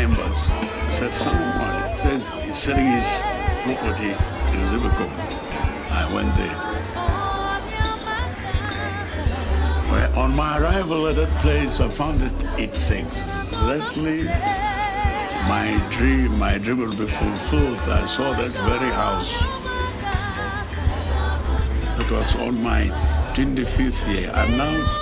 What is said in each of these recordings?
members said someone says he's selling his property in Zuurbekom. I went there. Well, on my arrival at that place, I found that it's exactly my dream. My dream will be fulfilled. I saw that very house. That was on my 25th year. I'm now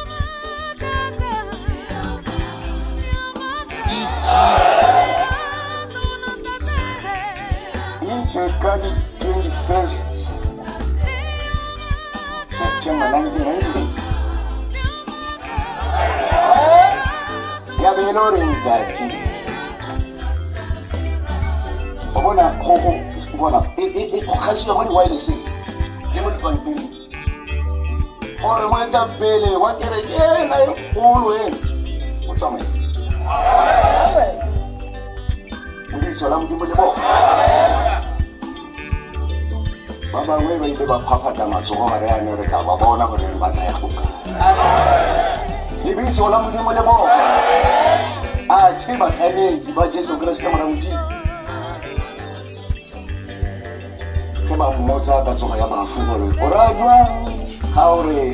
Itse ka di 21st September 1998 ya be e le gore ntate o bona go go bona e e e go kgasiwa go di-wirelesseng le mo dipampiring gore moetapele wa kereke ena e kgolo ena o tsamaye Lebitso la Modimo le bona. Ba bangwe ba ile ba phaphatha matsogo ba re ano re tla ba bona gore re batla ya go kae. Lebitso la Modimo le bona. A the baganetsi ba Jesu Kriste mora Modimo. Ge ba mmotsa ka tsogo ya bafu gore o raya jwang ga o re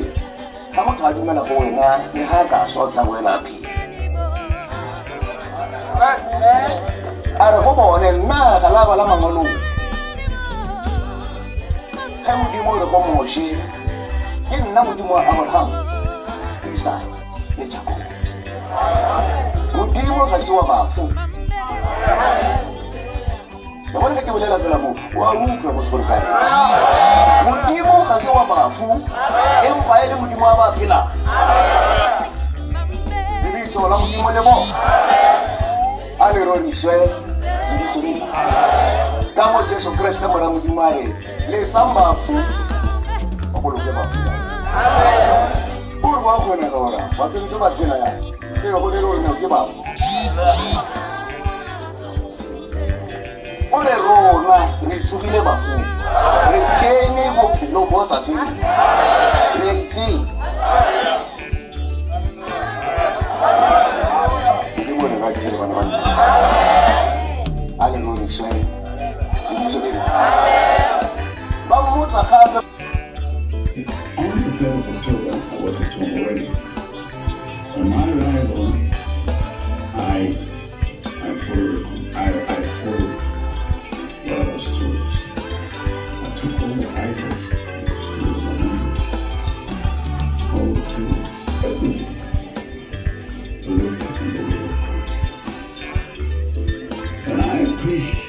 ga motho a dumela go wena le ga a ka swa o tla boela a phela. A re go bone, Nna ga la bala mangwalong ge Modimo o re go Moshe, Ke nna Modimo wa Abraham, Isaka le Jakobo. Modimo ga se wa bafu. Ya bona ge ke bolela fela mo, wa utlwa mo sekolo kae. Modimo ga se wa bafu, empa e le Modimo wa ba phelang. Lebitso la Modimo le mo a le roriswe lebitso lena. Ka mo Jesu Kriste mora Modimo a re, lesang bafu ba boloke bafu. O re wa kgonega ora, batho ntse ba phela ya. E go le gore ke bafu. O re rona re tsogile bafung, re kene bophelong bo sa feleng. Re a itseng. Modimo re ratile bana ba a le roriswe lebitso lena. Ba mmotsa gape. On the 3rd of October, I was at home already. On my arrival, I I followed, I, I followed what I was told. I took all the idols, all the tools, everything, to live in the way of Christ. And I preached.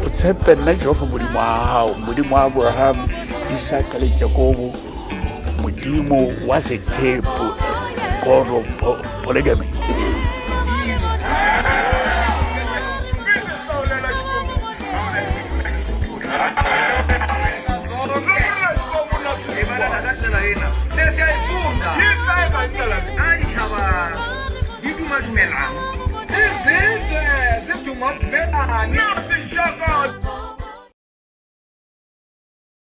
O tshepe nna Jehofa Modimo wa gago, Modimo wa Abraham, Isaka le Jakobo, Modimo wa sethepo, God of polygamy. Izizwe zidumadumelana.